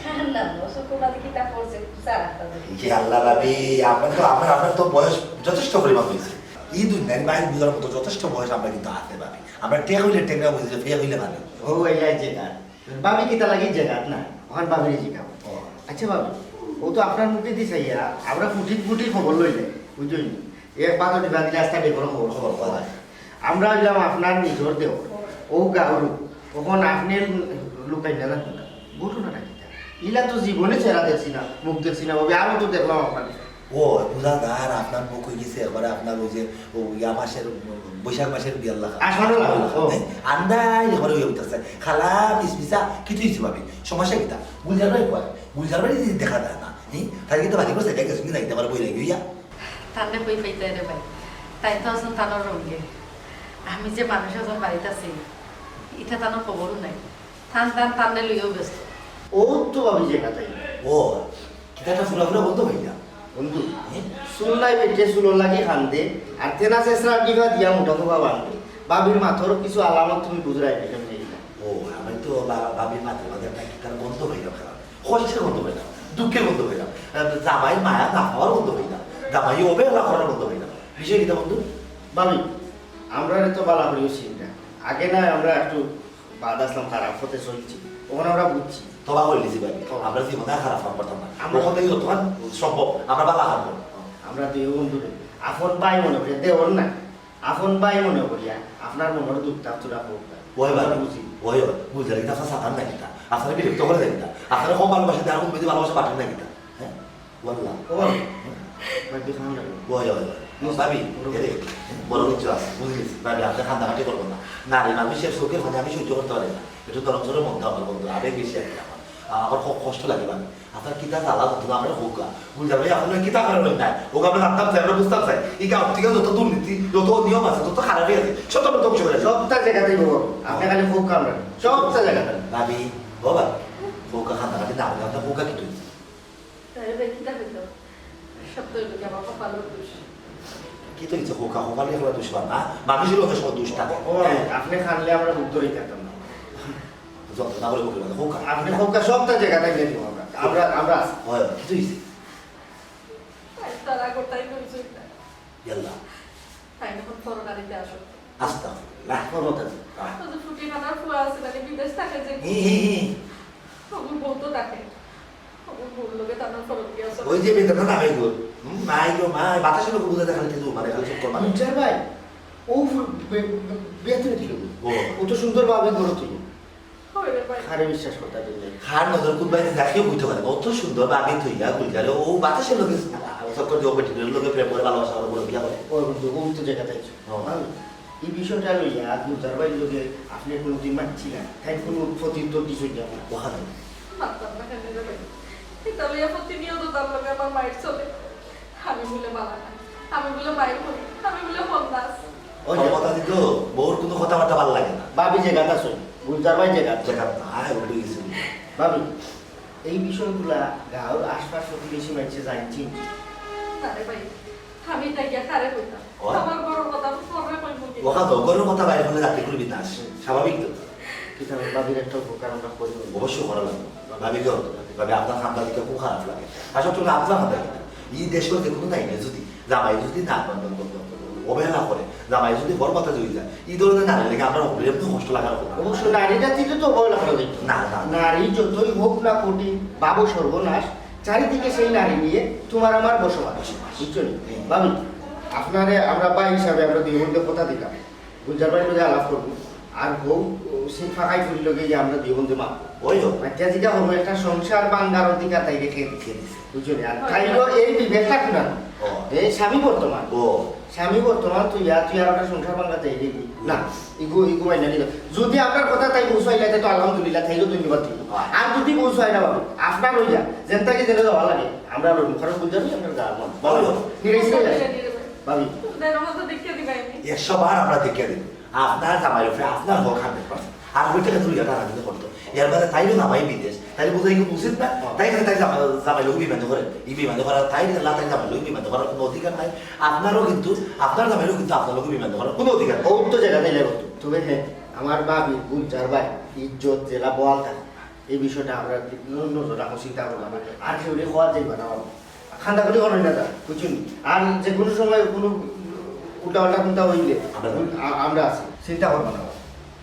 ঠান্ডা না, চোখের মাঝে কিতা পড়ছে, একটু চা রাখতে হবে। ইয়া আল্লাহ ভাবি, আপনার তো, আপনার, আপনার তো বয়স যথেষ্ট পরিমাণ হয়েছে। এই দুনিয়ার বাইশ বুঝার মতো যথেষ্ট বয়স আমরা কিন্তু আছে ভাবি। আমরা টেক হইলে টেকরা বুঝি, ফেক হইলে ভালো। ও, এই, এই জেগাত। ভাবি কিতা লাগি জেগাত না? ওখান ভাবিরে জিগাও। ও। আচ্ছা ভাবি, ও তো আপনার মুখে দিছে ইয়া, আমরা ফুটি ফুটি খবর লইলে, বুঝলি? এক পাতা দিবা দিলে আস্তা বেগর খবর, খবর, খবর। আমরা হইলাম আপনার নিজর দেওর, ও গাউরু, ওখান আপনি লুকাই না রাখুন। ঘটনাটা কিতা? ইলা তো জীবনে চেহারা দেখছি না, মুখ দেখছি না, ভাবি, আরো তো দেখলাম আপনার। ও, বুঝা যার আপনার মুখ হয়ে গেছে একবারে আপনার ওই যে, ও, ইয়া মাসের, বৈশাখ মাসের বিয়ার লাগা। আসলে লাগা, ও। আন্দাই একবারে হয়ে উঠতেছে। খালা, মিসমিসা, কিছু হয়েছে ভাবি। সমস্যা কিতা? গুলজার ভাই কয়? গুলজার ভাই যদি দেখা যায় না, হুম? তাহলে কিন্তু বাড়ি করে সেটা গেছে, কিন্তু যাইতে পারে বই লাগে, ইয়া। তাহলে কই পাইতে রে ভাই? তাই তো আছেন তানোর রঙে। আমি যে মানুষ একজন বাড়িতে আছি, ইটা তানোর খবরও নাই। থান, থান, থান রে লইয়াও ব্যস্ত। ও তো ভাবি যে কথাই। ও, কিতা একটা ফুলা ফুলা গন্ধ পাইলাম। বন্ধু, হ্যাঁ? চুল নাই বেটে চুলর লাগি কান্দে, আর তেনা চেঁচড়া কিবা দিয়া মোটা খোপা বান্ধে। ভাবির মাথার কিছু আলামত তুমি বুঝরায় না, কেমনে ইলা? ও, আমি তো বা-, ভাবির মাথার মাঝে একটা কিতার গন্ধ পাইলাম খারাপ। কষ্টের গন্ধ পাইলাম, দুঃখের গন্ধ পাইলাম, আহ, জামাই মায়া না পাওয়ার গন্ধ পাইলাম, জামাই অবহেলা করার গন্ধ পাইলাম। বিষয় কিতা বন্ধু? ভাবি, আমরা তো বালা করিও চিন্তা। আগে না আমরা একটু বাদ আসলাম, খারাপ পথে চলছি, ওখানে আমরা বুঝছি। তবা করে দিছি ভাই, ও। আমরা জীবনে আর খারাপ কাম করতাম না। আমরা ওখান থেকে যতক্ষণ সম্ভব আমরা বালা কাম করবো। আমরা দুই বন্ধুরে আপন ভাই মনে করি, দেওর না, আপন ভাই মনে করিয়া আপনার মনের দুঃখটা তোরা হোক না। ওই ভাই, আমরা বুঝি। ওই, ওই, বুঝলে কিন্তু আপনার সাঁতার নাই কিতা, আপনারা বিরক্ত করে দেয় কিতা, আপনারা কম ভালোবাসা দেয়, আর কোন বেশি ভালোবাসা পাঠান না কিতা, হ্যাঁ? ওয়াল্লাহ। ও ভাই, ভাই, তুই খান না। ওই, ওই, ওই। ভাবি, এরে, বড় কিছু আছে, বুঝলি? ভাবি, আপনি কান্দাকাটি করবেন না। নারী মানুষের চোখের পানি আমি সহ্য করতে পারি না। একটু নরম সরম মনটা আমার বন্ধু, আবেগ বেশি আর কি আমার। আ-, আমার খুব কষ্ট লাগে ভাবি। আপনার কিতা জ্বালা হতো না, আমরা হোক গা। বুঝলাম, এই আপনার কিতা করার নাই। হোক আমরা জানতাম চাই, আমরা বুঝতাম চাই। এই গাঁও থেকে যত দুর্নীতি, যত নিয়ম আছে, যত খারাপই আছে, সব তো আমরা ধ্বংস করে দেবো। সবটা জায়গাতেই হোক। আপনি খালি হোক আমরা। সবটা জায়গাতে। ভাবি, ও ভাবি, হোক গা কান্দাকাটি না করে, আপনার হোক গা কি তুই? তাহলে ভাই কিতা হইতো? সব তো হইলো কি আমার কপালের দোষ। কি তো হইছে? হোকা, হোকা নিয়ে কোনো দোষ পান না। মানুষের অনেক সময় দোষ থাকে। ও, আপনি খানলে আমরা মুখ ধরেই থাকতাম না। যন্ত্রণা করে বলতে পারে, হোকা। আপনি হোকা সবটা জায়গাটাই নিয়ে দিব আমরা। আমরা, আমরা আছি। হয়, হয়, কি তো হইছে? তাই তারা করতেই বলছে না। ইয়াল্লা। তাই এখন তরকারিতে আসো। আস্তাগফিরুল্লাহ। ক্ষমতা নেই। আহ। তো যে ফুটি খানার ফুয়া আছে, মানে বিদেশ থাকে যে হি, হি, হি। ওগুলো বলতো থাকে। ওগুলো বললো যে তার নাম ফরক গিয়া আছে। ওই যে বেদনা না হয় গো। হুম, নাই গো, মা, বাতাসের লোক বুঝে দেখালে কিন্তু মানে খালি চক্কর মারে। বুঝছেন ভাই? ও ফু-, বে-, বে-, বেতনে দিল। ও। ও তো সুন্দরভাবে ঘুরো তুই। হয় রে ভাই। খারে বিশ্বাস করতে পারি না। খার নজর কোন বাইরে যাকে বুঝতে পারে। অত সুন্দর ভাবে তুই ইয়া গুলজারে, ও বাতাসের লোকে চক্কর দিয়া অউ বেটির লগে প্রেম করে, ভালোবাসা করে, বড় বিয়া করে। ও বন্ধু, ও তো জায়গা তাই। হ্যাঁ। এই বিষয়টা লইয়া গুলজার ভাইর লগে আপনি কোনোদিন মাতছিলেন? তাই কোনো প্রত্যুত্তর কিছু দেওয়া? ওখানে। মাততাম না কেনে রে ভাই? এটা লইয়া প্রতিনিয়ত তার লগে আমার মাইর চলে। আমি বলে বালা না, আমি বলে মাইর করি, আমি বলে বদমাস। ওই যে কথা দিত, বউর কোনো কথাবার্তা ভালো লাগে না। ভাবি যে গাথা শুন, গুলজার ভাই যে গাথা। যে গাথা, আয়, উঠে গেছে। ভাবি, এই বিষয়গুলা গাঁওর আশপাশ প্রতিবেশী মানুষে জানছি? না রে ভাই, আমি এটা গিয়া কারে কইতাম? ও। আমার ঘরর কথা তো পরে কইমু কি? ওখানে তো ঘরর কথা বাইরে হলে রাতে করবি না, স্বাভাবিক তো। কিন্তু আমার ভাবির একটা উপকার আমরা করি। অবশ্যই করা লাগবে। ভাবি গো, ভাবি আপনার খান্দা দেখে খুব খারাপ লাগে। আসলে তুমি আপনার খান্দা কিনা? এই দেশে যে কোনো নাই না, যদি জামাই যদি না অবহেলা করে, জামাই যদি বড় কথা যদি যায়, এই ধরনের নারী লেগে আমরা অবিলম্বে কষ্ট লাগার কথা। অবশ্য নারী জাতিকে তো অবহেলা করা যায় না। না, না। নারী যতই হোক না কোটি, বাবু সর্বনাশ, চারিদিকে সেই নারী নিয়ে তোমার আমার বসবাস। বসবাস। বুঝছো নি? হুম। ভাবি, আপনারে আমরা ভাই হিসাবে আমরা দুই বন্ধু কথা দিলাম, গুলজার ভাইর লগে আলাপ করবো, আর বউ সেই ফাঁকাই ফুরি লগে গিয়ে আমরা দুই বন্ধু মারবো। ওই হোক। বাচ্চা যেটা হলো একটা সংসার বাঙ্গার অধিকার তাই রেখে দিছে। বুঝছো নি? আর তাই হলো এই বিবেকটা খুনা। ও। এই স্বামী বর্তমান। ও। স্বামী বর্তমান তুই আর, তুই আর একটা সংসার বাঙ্গা তাই রেখে। না, ইগু, ইগু মাইনা নিল। যদি আপনার কথা তাই পৌঁছাইলে, তাই তো আলহামদুলিল্লাহ, তাইও ধন্যবাদ দিব। আর যদি পৌঁছায় না বাবা, আপনার হইয়া, যেন তাকে জেনে দেওয়া লাগে, আমরা আর মুখারফ বুঝানি, আমরা গান মন। ভালো। নিরাই সিরাই আছে। ভাবি। একশো বার আমরা দেখিয়ে দিই। আপনার জামাই উপরে আপনার হক হান্ড্রেড পার্সেন্ট। আর ওইটাকে তুই এটা রাখতে করতো। এর বাদে তাইরও জামাই বিদেশ। তাই বুঝাই কিন্তু উচিত না। তাই করে তাই জামাই, জামাই লোক বিমান করে। এই বিমান করার তাই না, তাই জামাই লোক বিমান করার কোনো অধিকার নাই। আপনারও কিন্তু, আপনার জামাইরও কিন্তু আপনার লোক বিমান করার কোনো অধিকার নাই। ও তো জায়গা তাই লাগতো। তবে হ্যাঁ, আমার ভাবি, গুলজার ভাই, ইজ্জত, জেলা, বহাল থাকে। এই বিষয়টা আমরা ন-, নজর রাখো, চিন্তা করবো না। আর কেউ রে খোয়া যাইবা না বাবা। খান্দা করি করো না তা, বুঝছো নি? আর যে কোনো সময় কোনো উল্টা পাল্টা কোনটা হইলে আমরা আ-, আমরা আছি, চিন্তা করবো না বাবা।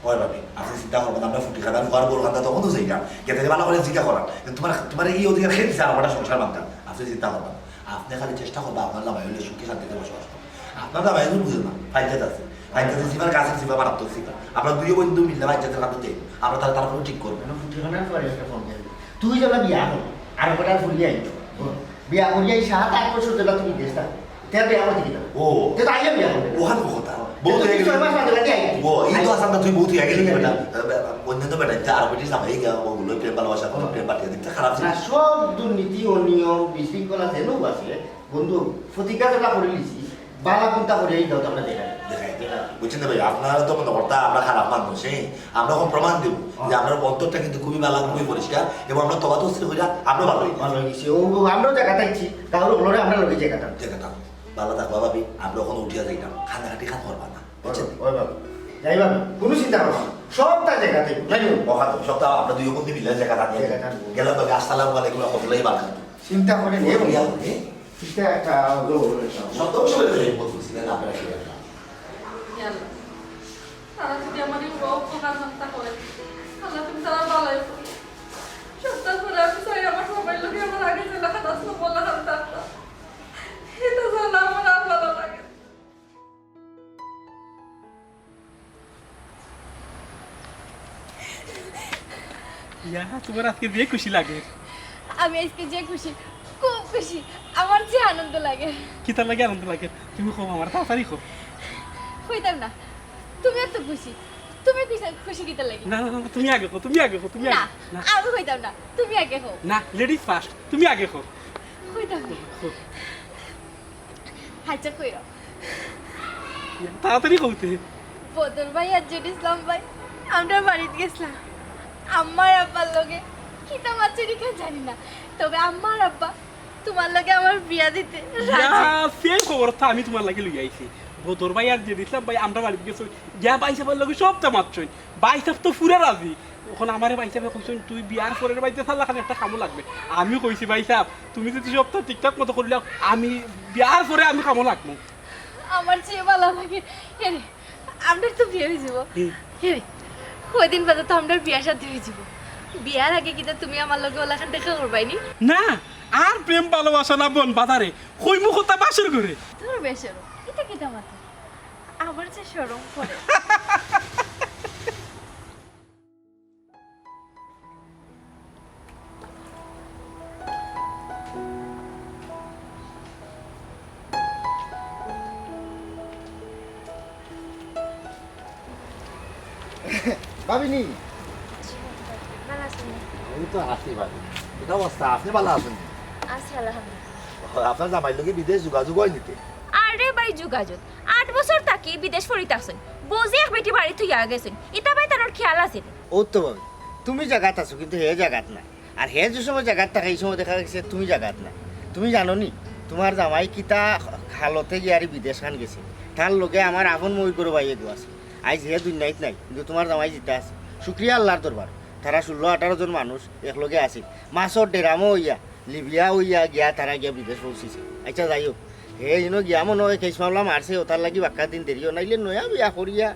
ওই ভাবি, আপনি চিন্তা করবেন, আমরা ফুটি খাদান ঘর বড় খান্দা তখনও যাই না। গেতে ভালো করে জিজ্ঞা করার। কিন্তু তোমার, তোমার এই অধিকার খেয়ে দিচ্ছে আর আমার সংসার ভাঙতাম। আপনি চিন্তা করবেন। আপনি খালি চেষ্টা করবেন আপনার জামাই হইলে সুখী শান্তিতে বসবাস করবেন। আপনার জামাই হইলে বুঝে না, পঞ্চায়েত আছে। পঞ্চায়েত সিফার কাছে সিফা মারাত্মক সিফা। আমরা দুই বন্ধু মিললে পঞ্চায়েতের কাছে যাই। আমরা তারা, তারা কোনো ঠিক করবো। মানে ফুটি খাদান করে একটা ফোন দেন। তুই যেন বিয়া হল, আর কটা ফুলি আইতো। বিয়া করিয়া এই সাত আট বছর যেটা তুমি দেশ থাকো, তেরা বিয়া করতে কি না? ও। তে তো আইয়া বিয়া করবে। ওখান কথা। বউ তো হয়ে গেলি। ছয় মাস বাদে বাদে আইয়া। ও, এই তো আসাম না, তুই বউ তুই আগে গেলি বেটা। অন্যান্য বেটা, যা আরো বেটি জামাই গিয়া, ওগুলো প্রেম ভালোবাসা, কোনো প্রেম পাঠিয়ে দিতে খারাপ না, জিনিস। সব দুর্নীতি, অনিয়ম, বিশৃঙ্খলা যেন আছে, বন্ধু, প্রতিজ্ঞা যেটা করে নিছি, বালা কোনটা করে এই দাও তো আমরা দেখাই। দেখাই, দেখাই। বুঝছেন তো ভাই, আপনারা তো মনে করতা আমরা খারাপ মানুষ, হ্যাঁ? আমরা এখন প্রমাণ দেবো যে আমরা অন্তরটা কিন্তু খুবই ভালো, খুবই পরিষ্কার, এবং আমরা তবা তসলি হইয়া আমরা ভালো হই। ভালো হয়ে গেছি। ও, ও, আমরাও জায়গা থাকছি, তাহলে ওগুলোরে আমরা লোকে জায়গাটা। জায়গাটা। ভালো থাকবা ভাবি, আমরা এখন উঠিয়া যাইতাম। খানাকাটি খান করবা না। বুঝছেন? ওই বাবা। যাই বাবা, কোনো চিন্তা করো না। সব তার জায়গাতে। যাই হোক। ওখানে সব তা আমরা দুই বন্ধু মিলে জায়গা থাকবে। জায়গা থাকবে। গেলাম তবে আসসালামু আলাইকুম, রহমতুল্লাহি বারাকাতুহু। চিন্তা করে নিয়ে বলি। ইয়া, এ? চিন্তা একটা লোক রয়েছে। সব তো সবাই তো এই বলতেছি, না, আপনারা কি একটা? ইয়া আল্লাহ। তারা যদি আমার এই বড় উপকার না করে, আল্লাহ তুমি তারা ভালোই করো। সপ্তাহ ধরে আমি চাই আমার সবাই লোকে আমার আগে যে লেখা আসলো, বলা হাতে আসলো। এটা জানা আমার আর ভালো লাগে না। ইয়া, তোমার আজকে যে খুশি লাগে। আমি আজকে যে খুশি, খুব খুশি। আমার যে আনন্দ লাগে। কিতার লাগি আনন্দ লাগে? তুমি কও, আমার তাড়াতাড়ি কও। কইতাম না। তুমি এত খুশি। তুমি খুশি, খুশি কিতার লাগি? না, না, না, তুমি আগে কও, তুমি আগে কও, তুমি না, আগে। না। আমি কইতাম না। তুমি আগে কও। না, ladies first, তুমি আগে কও। কইতাম না। কও। আচ্ছা, কইরো। তাড়াতাড়ি কইতে। বদর ভাই আর জেড ইসলাম ভাই, আমরা বাড়িত গেছিলাম। আম্মার আব্বার লগে কিতা মাতছে নি জানি না, তবে আম্মার আব্বা তোমার লগে আমার বিয়া দিতে রাজি। ইয়া, সেই খবর তো আমি তোমার লাগি লই আইছি। বদর ভাই আর জেড ইসলাম ভাই আমরা বাড়িত গেছি, গিয়া ভাই সাহেবের লগে সবটা মাতছইন। ভাই সাহেব তো পুরা রাজি। এখন আমারে ভাই সাহেবে কইছইন, "তুই বিয়ার পরের বাড়িতে থাকলে খালি একটা কামও লাগবে।" আমি কইছি, "ভাই সাহেব, তুমি যদি সবটা ঠিকঠাক মতো করিলাও, আমি বিয়ার পরে আমি কামো লাগবো।" আমার যে ভালা লাগে। এরে, আমরার তো বিয়া অই যাইবো। হুম। এরে, কয়দিন বাদে তো আমরার বিয়া শাদী অই যাইবো। বিয়ার আগে কিতা তুমি আমার লগে অলাখান দেখা করবায় নি? না, আর প্রেম ভালোবাসা না বন বাজারে, কইমু কথা বাসর ঘরে। তোর বেশরম, ইতা কিতা মাতো? আমার যে শরম করে। ভাবিনি? ভালা আছইন নি? আমি তো আছি ভাবি। কিতা অবস্থা? আপনে ভালা আছইন নি? আছি আলহামদুলিল্লাহ। আপনার জামাইর লগে বিদেশ যোগাযোগ অয় নি তে? আরে ভাই যোগাযোগ। আট বছর থাকি বিদেশ পড়িত আছইন। বউ যে এক বেটি বাড়িত থইয়া গেছইন। ইতা ভাই তানর খেয়াল আছে নি? অউ তো ভাবি, তুমি জাগাত আছো কিন্তু হে জাগাত নাই। আর হে যে সময় জাগাত থাকে, ই সময় দেখা গেছে তুমি জাগাত নাই। তুমি জানো নি, তুমার জামাই কিতা হালতে গিয়া আর বিদেশ খান গেছে। তার লগে আমার আপন মইর ঘরর ভাই এগু আছে। আইজ হে দুনিয়াত নাই, কিন্তু তুমার জামাই জিতা আছে। শুক্রিয়া আল্লার দরবার, তারা ষোলো আঠারো জন মানুষ একলগে আছিল। মাছর ডেরামো অইয়া, লিবিয়া অইয়া গিয়া তারা গিয়া বিদেশ পৌঁছিছে। আচ্ছা, যাই হোক, হে ইনো গিয়া মনো অয় কেস মামলা মারছে, অতার লাগি বাক্কা দিন দেরি অয়। নাইলে নয়া বিয়া করিয়া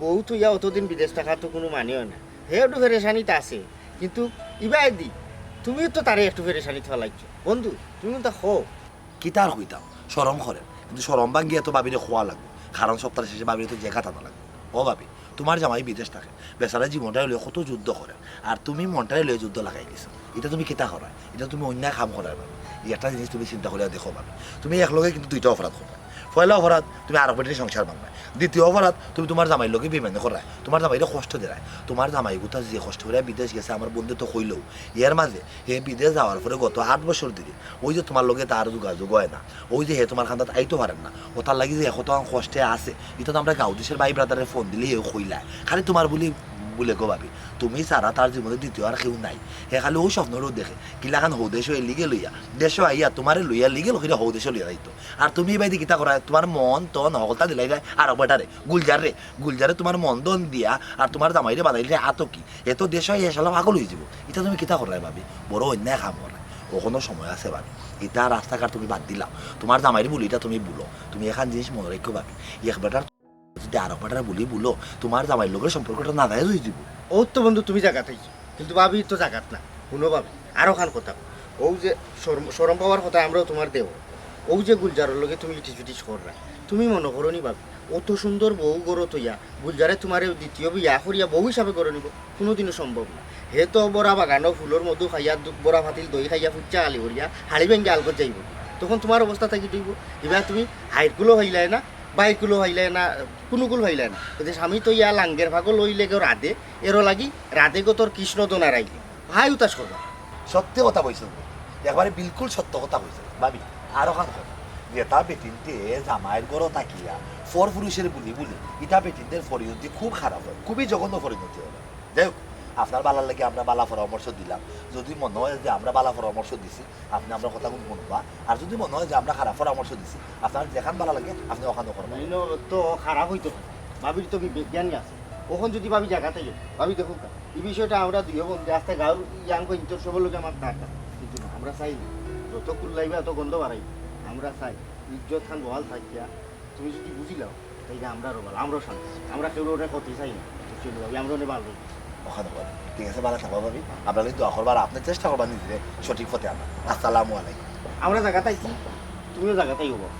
বউ থইয়া অতদিন বিদেশ থাকার তো কুনু মানে অয় না। হে একটু পেরেশানিত আছে, কিন্তু ইবায়দি তুমিও তো তারে একটু পেরেশানিত ফালাইছো। বন্ধু, তুমি কুনতা কও? কিতা আর কইতাম, শরম করের, কিন্তু শরম ভাঙ্গিয়া তো ভাবিরে কওয়া লাগবো, কারণ সপ্তাহের শেষে ভাবিরে তো জেগাত আনা লাগবো। ও ভাবি, তুমার জামাই বিদেশ থাকে, বেচারা জীবনটারে লইয়া কত যুদ্ধ করের, আর তুমি মনটারে লইয়া যুদ্ধ লাগাই দিছো। ইটা তুমি কিতা করায়? ইটা তুমি অন্যায় কাম করায় ভাবি। ই একটা জিনিস তুমি চিন্তা করিয়া দেখো ভাবি, তুমি একলগে কিন্তু দুইটা অপরাধ কররায়। পয়লা অপরাধ, তুমি আরক বেটির সংসার ভাঙ্গায়। দ্বিতীয় অপরাধ, তুমি তুমার জামাইর লগে বেইমানি কররায়, তুমার জামাইরে কষ্ট দেরায়। তুমার জামাইগুতা যে কষ্ট করিয়া বিদেশ গেছে, আমার বন্ধু তো কইলো, এর মাঝে হে বিদেশ যাওয়ার পরে গত আট বছর ধরি অউ যে তুমার লগে তার যোগাযোগ অয় না, অউ যে হে তুমার কান্দাত আইতো পারের না, অতার লাগি যে হে কত কষ্টে আছে, ইটা তো আমরা গাঁও দেশের ভাই ব্রাদারে ফোন দিলে হেও কইলায়। খালি তুমার বুলি, বুলে গো ভাবি, তুমি ছাড়া তার জীবনে দ্বিতীয় আর কেউ নাই। হে খালি অউ স্বপ্নটাউ দেখে, কিলাখান হউ দেশো ইলিগেল অইয়া, দেশো আইয়া তুমারে লইয়া লিগেল করিয়া হউ দেশো লইয়া যাইতো। আর তুমি ইবায়দি কিতা করায়? তুমার মন তন হকলতা দিলাইলায় আরক বেটারে, গুলজাররে। গুলজারে তুমার মন ধন দিয়া আর তুমার জামাইরে বানাইলায় আতকি। হে তো দেশো আইয়া শালা পাগল অইযিবো। ইটা তুমি কিতা কররায় ভাবি? বড় অন্যায় কাম কররায়। অখনো সময় আছে ভাবি। ইতা রাস্তাঘাট তুমি বাদ দিলাও। তুমার জামাইর বুলি ইটা তুমি ভুলো। তুমি এখান জিনিস মনো রাখো ভাবি। এক বেটার যদি আরক বেটার বুলি ভুলো, তুমার জামাইর লগর সম্পর্কটা নাজায়েজ অইযিবো। অউ তো বন্ধু তুমি জাগাত আইছো, কিন্তু ভাবি তো জাগাত না। হুনো ভাবি, আরোখান কথা। অউ যে শরম, শরম পাওয়ার কথা আমরাও তুমার দেও। অউ যে গুলজারর লগে তুমি ইটিস পিটিস কররায়, তুমি মনো করো নি ভাবি, অত সুন্দর বউ ঘরো থইয়া গুলজারে তুমারে দ্বিতীয় বিয়া করিয়া বউ হিসাবে ঘরো নিবো? কুনুদিনও সম্ভব না। হে তো বড়া বাগানো ফুলর মধু খাইয়া, দু-, বড়া পাতিল দই খাইয়া, ফুচ্চা গালি করিয়া, হাড়ি ভাঙ্গিয়া আলগত যাইবো। তখন তুমার অবস্থা থাকি দইবো, ইবা তুমি হাইরকুলও পাইলায় না, বাইরকুলও পাইলায় না, কুনুকুল পাইলায় না। যদি স্বামী তো ইয়া লাঙ্গের পাগল অইলে গো রাধে, এরও লাগি রাধে গো তোর কৃষ্ণ দোনার আইলে। হাই উতাস করবা। সত্যি কথা কইছো গো। একবারে বিলকুল সত্য কথা কইছো। ভাবি, আরোখান কথা। যেতা বেটিন্তে জামাইর ঘরো থাকিয়া পর পুরুষের বুলি বুলি, ইতা বেটিন্তের পরিণতি খুব খারাপ অয়, খুবই জঘন্য পরিণতি অয়। যাই হোক, আপনার বালার লাগি আমরা বালা পরামর্শ দিলাম। যদি মনো অয় যে আমরা বালা পরামর্শ দিছি, আপনে আমরার কথাগুন হুনবা। আর যদি মনো অয় যে আমরা খারাপ পরামর্শ দিছি, আপনার যেখান বালা লাগে আপনে অখানো করবা। নাইলে তো খারাপ অইতো পারে। ভাবির তো বিবেক জ্ঞান আছে। অখন যদি ভাবি জাগাত আইয়া, ভাবি দেখউক্কা, ই বিষয়টা আমরা দুইও বন্ধু আস্তা গাঁওর young কইন্তর সবর লগে আমার থাকা। কিন্তু না, আমরা চাই না। যত কুল্লাইবা, অত গন্ধ বাড়াইবা। আমরা চাই ইজ্জত খান বহাল থাকিয়া, তুমি যদি বুঝিলাও, তাইলে আমরারও ভালা, আমরাও শান্তি। আমরা কেউর অনে ক্ষতি চাই না। বুঝছো নি ভাবি? আমরা অনে ভালা অই। অখানো কথা। ঠিক আছে, বালা থাকবা ভাবি। আপনার লাগি দোয়া করবা, আর আপনে চেষ্টা করবা নিজরে সঠিক পথে আনার। আসসালামু আলাইকুম। আমরা জাগাত আইছি, তুমিও জাগাত আইও বাবা।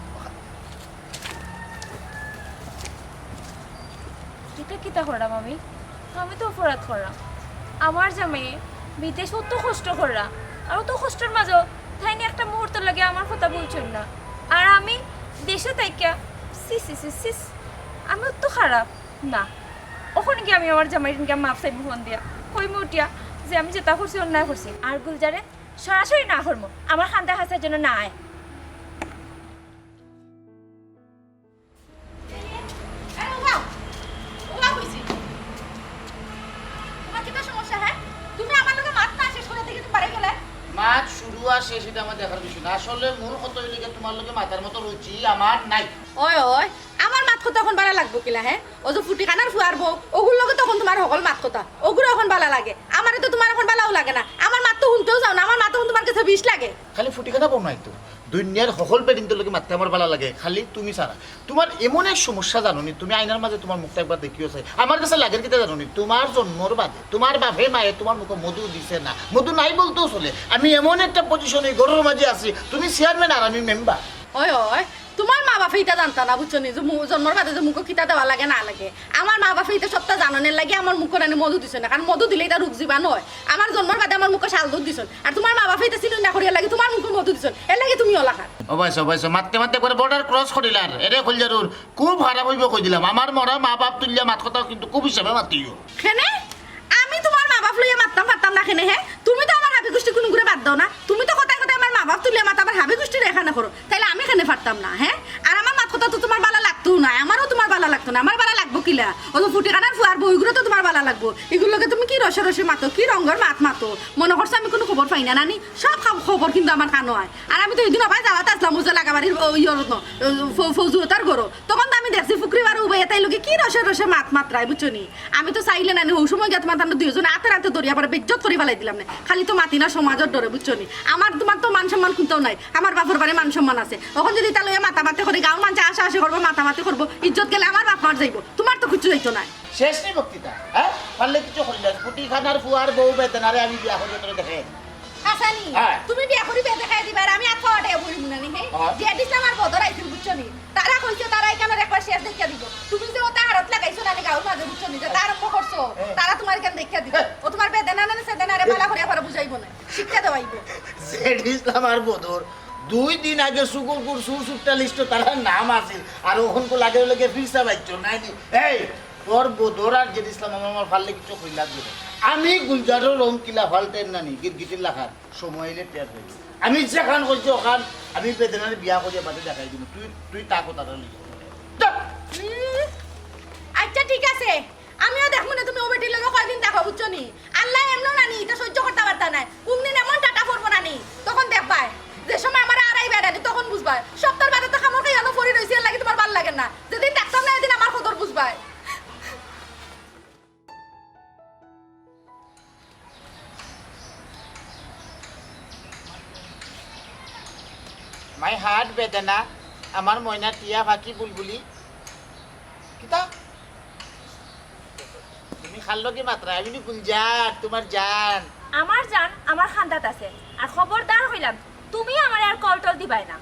ইতা কিতা কররাম আমি? আমি তো অপরাধ কররাম। আমার জামাইয়ে বিদেশ অত কষ্ট কররা, আর অত কষ্টর মাঝেও তাইন একটা মুহূর্তর লাগি আমার কথা ভুলছইন না। আর আমি দেশো থাকিয়া, ছি, ছি, ছি, ছি, ছি, আমি অত খারাপ না। অখন গিয়া আমি আমার জামাইরে গিয়া মাফ চাইমু ফোন দিয়া, কইমু উঠিয়া যে আমি যেতা করছি অন্যায় করছি। আর গুলজারে সরাসরি না করমু, আমার কান্দাত হাছার জন্য না আয়। আরে, ওবা, ওবা কইছি। তুমার কিতা সমস্যা, হে? তুমি আমার লগে মাত না শেষ করার দিকে তুমি বাড়ি গেলে। মাত শুরু আর শেষ ইটা আমার দেখার বিষয় না। আসলে মূল কথা অইলো গিয়া তুমার লগে মাতার মতো রুচি আমার নাই। ওই, ওই, আমার মাত কথা অখন বালা লাগবো কিলা, হে? অউ যে ফুটিখানার ফুয়ার বউ, অগুর লগে তো অখন তুমার হকল মাত কথা। অগুরে অখন বালা লাগে। আমারে তো তুমার অখন বালাও লাগে না। আমার মাত তো হুনতেও চাও না, আমার মাত তো অখন তুমার গেছে বিষ লাগে। খালি ফুটিখানা বউ নায় তো, দুনিয়ার হকল বেটিন্তর লগে মাততে আমার বালা লাগে, খালি তুমি ছাড়া। তুমার এমন এক সমস্যা জানো নি, তুমি আয়নার মাঝে তুমার মুখটা একবার দেখিও চাই। আমার গেছে লাগের কিতা জানো নি, তুমার জন্মর বাদে তুমার বাপে মায়ে তুমার মুখো মধু দিছে না, মধু নাই বলতেও চলে। আমি এমন একটা position, এই ঘরর মাঝে আছি, তুমি চেয়ারম্যান আর আমি মেম্বার। ওই, ওই, তুমার মা বাপে ইতা জানতা না, বুঝছো নি? যে মু-, জন্মর বাদে যে মুখো কিতা দেওয়া লাগে না লাগে। আমার মা বাপে ইতা সবটা জানইন, এরলাগি আমার মুখো নানি মধু দিছইন না, কারণ মধু দিলে ইতা রোগ জীবাণু অয়। আমার জন্মর বাদে আমার মুখো শাল দুধ দিছইন, আর তুমার মা বাপে ইতা চিনইন না করি এরলাগি তুমার মুখো মধু দিছইন, এরলাগি তুমি অলাখান। ও ভাইসাব, ও ভাইসাব, মাততে মাততে একবারে border cross করিলার, এরে কইলজারুর। খুব খারাপ অইবো কইদিলাম, আমার মরা মা বাপ তুলিয়া মাত কথা কিন্তু খুব হিসাবে মাতিও। কেনে? আমি তুমার মা বাপ লইয়া মাততাম পারতাম না কেনে, হে? তুমি তো আমার হাবি গুষ্টি কুনুগুরে বাদ দেও না। তুমি তো কথায় কথায় আমার মা বাপ তুলিয়া মাতো, আমার হাবি গুষ্টিরে এখানে করো। তাইলে আমি কেনে পারতাম না, হে? আর আমার মাত কথা তো তুমার বালা লাগতো না, আমারও তুমার বালা লাগতো না। আমার বালা লাগবো কিলা? অউ যে ফুটিখানার ফুয়ার বউগুরে তো তুমার বালা লাগবো। ইগুর লগে তুমি কি রসে রসে মাতো, কি রঙ্গর মাত মাতো? মনো করছো আমি কুনু খবর পাই না, নানি? সব খব-, খবর কিন্তু আমার কানো আয়। আর আমি তো হিদিন অবায় যাওয়াত আছলাম, অউ যে লাগাবাড়ির, অউ, ইয়র ন-, অউ ফৌ-, ফৌজুরতার ঘরো। তখন তো আমি দেখছি ফুকরি বারো উবাইয়া তাইর লগে কি রসে রসে মাত মাতরায়, বুঝছো নি? আমি তো চাইলে নানি, হউ সময় গিয়া তুমার তানরে দুইওজনে আতে আতে ধরিয়া পরে বেইজ্জত করি ফালাই দিলাম নে। খালি তো মাতি না সমাজর ডরে, বুঝছো নি? আমার তুমার তো মান সম্মান কুন্তাও নাই, আমার বাপর বাড়ি মান সম্মান আছে। অখন যদি ইতা লইয়া মাতামাতি করি, গাঁওর মানষে হাসাহাসি করবো, মাতামাতি করবো, ইজ্জত গেলে আমার বাপ মার যাইবো, তুমার তো কিচ্ছু যাইতো নায়। শেষ নি বক্তৃতা, হে? পারলে কিচ্ছু করি না। ফুটিখানার ফুয়ার বউ বেদনারে আমি বিয়া করি তোরে দেখাই। হাসানি, হ্যাঁ। তুমি বিয়া করি বিয়া দেখাই দিবা, আর আমি আত পাও আটাইয়া বইমু নানি, হে? হ্যাঁ। জিহাদ ইসলাম আর বদর আইছিল, বুঝছো নি? তারা কইছে তারা ইখানর একবার শেষ দেখিয়া দিবো। তুমি যে অতা হারত লাগাইছো নানি গাঁওর মাঝে, বুঝছো নি? যে তা আরম্ভ করছো, হ্যাঁ। তারা তুমার ইখান দেখিয়া দিবো। হ্যাঁ। ও তুমার বেদনা নানি সেদনা আরে ভালা করিয়া পরে বুঝাইবো না। শিক্ষা দেওয়াইবো। জিহাদ ইসলাম আর বদর দুই দিন আগে সুগরপুর সুরসুট্টা লিস্টো তারার নাম আছিল, আর অখনকু লাগে লাগে ফিরসা বাইচ্ছ নাইনি। এই, তোর বদর আর জিহাদ ইসলাম আমার, আমার পারলে কিচ্ছু কইলাম না। আমি গুলজারর রং কিলা ফাল্টাইর নানি, গিরগিটির লাখান, সময় আইলে টের পাইবি। আমি যেখান কইছি অখান, আমি বেদনারে বিয়া করিয়া বাদে দেখাই দিমু। তুই, তুই তা কথাটা লইয়া। যা। উম, আচ্ছা, ঠিক আছে। আমিও দেখমু নে তুমি অউ বেটির লগে কয়দিন থাকো, বুঝছো নি? আল্লায় এমনেও নানি, ইতা সহ্য করতা পারতা নায়। কুনদিন এমন টাটা পড়বো নানি, তখন দেখবায়। যে সময় আমারে আড়াইবায় নানি, তখন বুঝবায়। সপ্তাহর বাদে তো কামড় খাইয়া অনো পড়ি রইছি, এরলাগি তুমার ভালা লাগে না। যেদিন দেখতাম না, এদিন আমার কদর বুঝবায়। My heart বেদনা, আমার ময়না টিয়া পাখি বুলবুলি। কিতা? তুমি কার লগে মাতরায়? আমি নি গুলজার, তুমার জান। আমার জান আমার কান্দাত আছে। আর খবরদার কইলাম, তুমি আমারে আর কল টল দিবায় না।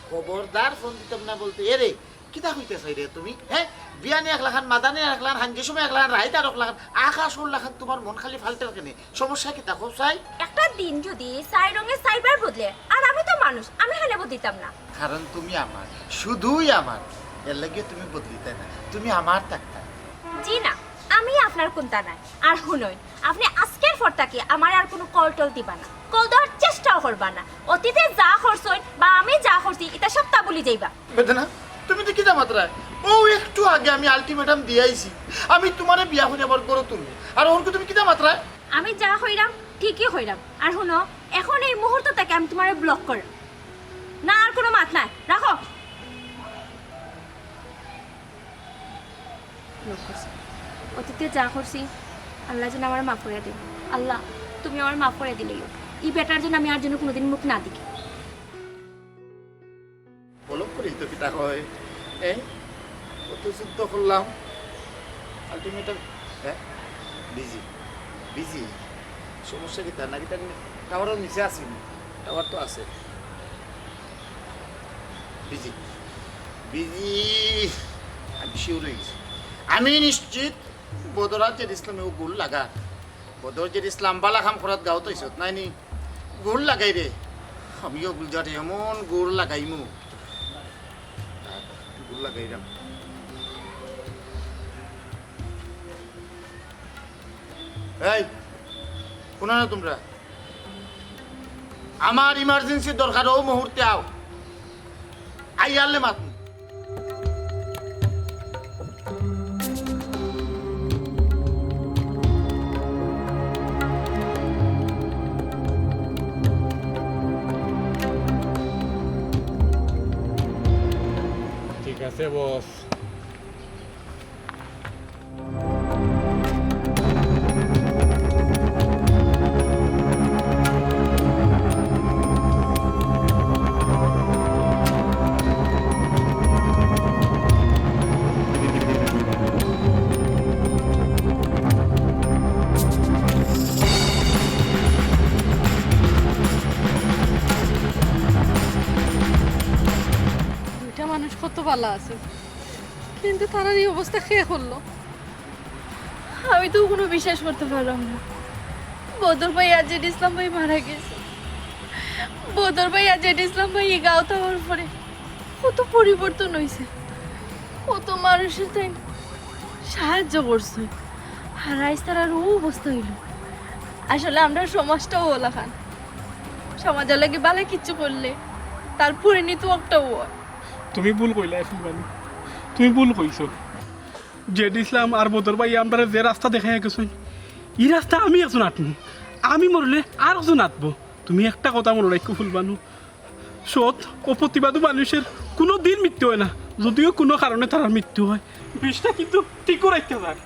খবরদার ফোন দিতাম না বলতে, এরে, কিতা কইতায় চাইরায় তুমি? হে? বিয়ানে একলাখান, মাদানে একলাখান, হাঞ্জে সময় একলাখান, রাইত আরকলাখান, আকাশর লাখান তুমার মন খালি ফাল্টার কেনে? সমস্যা কিতা কও চাই? একটা দিন যদি চাইর রঙে চাইরবার বদলে, আর আমি তো মানুষ, আমি কেনে বদলিতাম না। কারণ তুমি আমার, শুধুই আমার, এরলাগিউ তুমি বদলিতায় না, তুমি আমার থাকতায়। জি না, আমি আপনার কুন্তা নায়। আর হুনইন, আপনে আজকের পর থাকি আমারে আর কুনু কল টল দিবা না, কল দেওয়ার চেষ্টাও করবা না। অতীতে যা করছইন বা আমি যা করছি, ইতা সবতা ভুলি যাইবা। বেদনা, তুমি ইতা কিতা মাতরায়? অউ একটু আগে আমি ultimatum দিয়া আইছি, আমি তুমারে বিয়া করি আমার ঘরো তুলমু, আর অখনকু তুমি কিতা মাতরায়? আমি যা কইরাম ঠিকই কইরাম। আর হুনো, অখন এই মুহূর্ত থাকি আমি তুমারে block করি। না, আর কুনু মাত নাই, রাখো। অতীতে যা করছি, আল্লায় যেন আমারে মাফ করিয়া দেইন। আল্লাহ, তুমি আমারে মাফ করিয়া দিলাইও। ই বেটার যেন আমি আর যেন কুনুদিন মুখ না দেখি। বলক করি তো কিতা কয়, এ? কত যুদ্ধ করলাম, ultimatum, হ্যাঁ? Busy, busy। সমস্যা কিতা? না কিতা, tower নিচে আছি নি? Tower তো আছে। Busy, busy। আমি sure অই গেছি, আমি নিশ্চিত বদর আর জিহাদ ইসলামেও গুল লাগা। বদর জিহাদ ইসলাম বালা কাম করাত গাউত আইছত, নায় নি? গুল লাগাইরে। আমিও গুলজারে এমন গুল লাগাইমু। গুল লাগাইরাম। এই, কুনানো তুমরা? আমার emergency দরকার, অউ মুহূর্তে আও। আইয়ারলে মাতমু। ঠিক আছে, বস। আছে, কিন্তু তারার এই অবস্থা কে করলো? আমি তো কোনো বিশ্বাস করতে পারলাম না। বদর ভাই আর জেড ইসলাম ভাই মারা গেছে। বদর ভাই আর জেড ইসলাম ভাই এই গাঁওত আওয়ার পরে কত পরিবর্তন হইছে, কত মানুষের তাইন সাহায্য করছে। আর আইজ তারার অউ অবস্থা হইল। আসলে আমরার সমাজটাও অলাখান। সমাজর লাগি ভালা কিচ্ছু করলে তার পরিণতি একটাউ অয়। তুমি ভুল কইলায় ফুলবানু, তুমি ভুল কইছো। জেড ইসলাম আর বদর ভাই আমরারে যে রাস্তা দেখাইয়া গেছইন, ই রাস্তা আমি একজন আটমু, আমি মরলে আর একজন আটবো। তুমি একটা কথা মনো রাখো ফুলবানু, সৎ ও প্রতিবাদী মানুষের কোনো দিন মৃত্যু হয় না, যদিও কোনো কারণে তারার মৃত্যু হয়। বিষটা কিন্তু ঠিক রাখতে যায়।